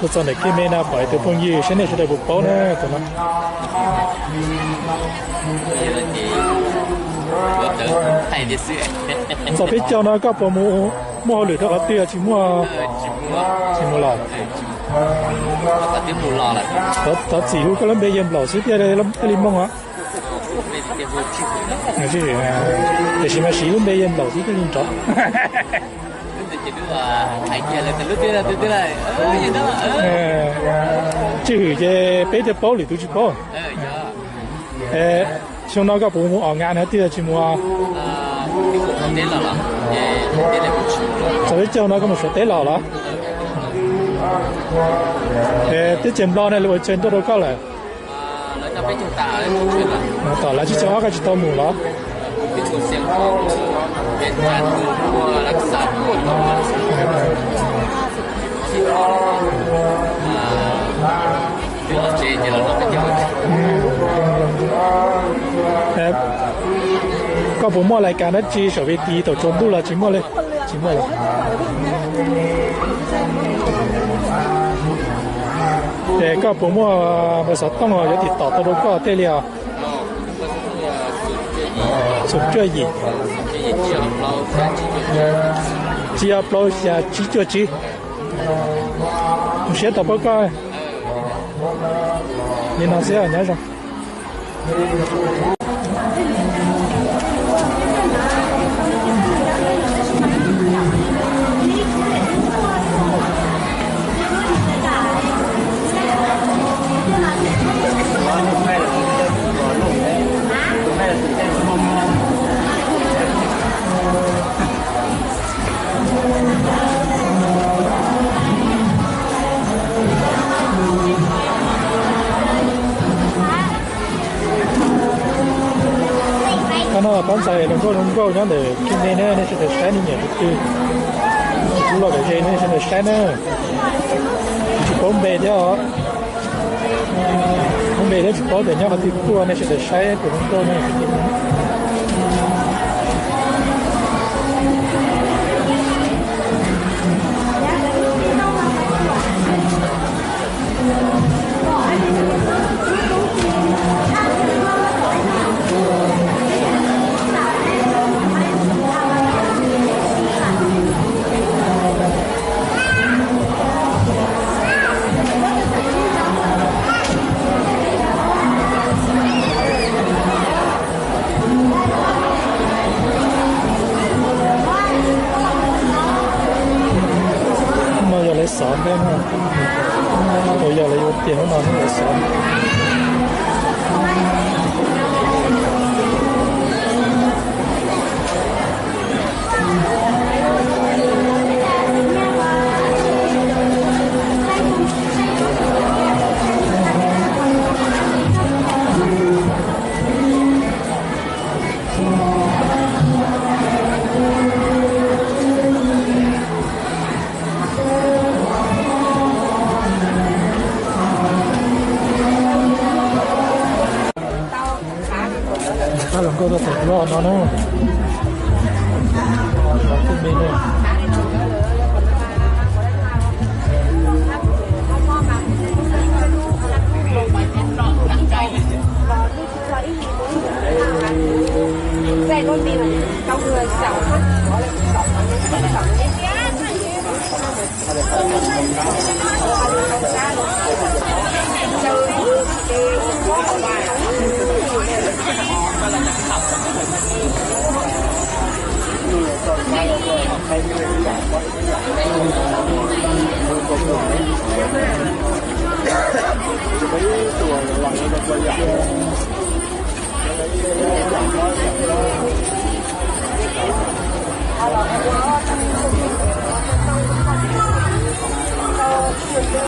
Tuaj txog ntawm Kis Me no pom tus phooj ywg saib nej sawv daws puas paub na tus no. Txog peb caug no koj puas mus muaj hauj lwm rau qhov twg tsis muaj? Tsis mus los. Thov txim hu koj lub npe yawg Nplaum xwb thiaj li mooj os. Tiam sis mas siv lub npe yawg Nplaum xwb thiaj li nrov. Tswj hwm ces peb thiaj paub, lwm tus tsis paub. Xyoo no koj puas mus os nkas na, twb tsis mus? Txog peb caug no koj mus Suav teb los los? Teb chaws Nplog na lawv ua chaw ntuj rau koj lawm? Tom lawv tsib caug ob koj tsis tau mus los? Koj puas muaj lais kas dab tsi saum ves tis thaum tsaus ntuj los tsis muaj li? Tsis muaj li. Es koj puas muaj npawb xov tooj yuav tiv tom tau rau koj tej li os? Xoom cuaj yim, tsib ob plaub xya tsib cuaj tsib. Zoo siab tau paub koj. Li no xwb, nyob zoo. Qhov no pab ntxhais hluas nkauj zoo nkauj nyob ntawm Kis Me na, nej sawv daws saib nej nyiam tus twg, kuv los lawm ze nej sawv daws saib na. Tsis paub npe thiab os. Paub npe thiab tsis paub tias nyob qhov twg tuaj, nej sawv daws saib tus hluas nkauj no. No yog lawv xov ntej no, uas yog lawv yuav tias hnub no lawv xov. Tab los nkauj tuaj txog lub no na.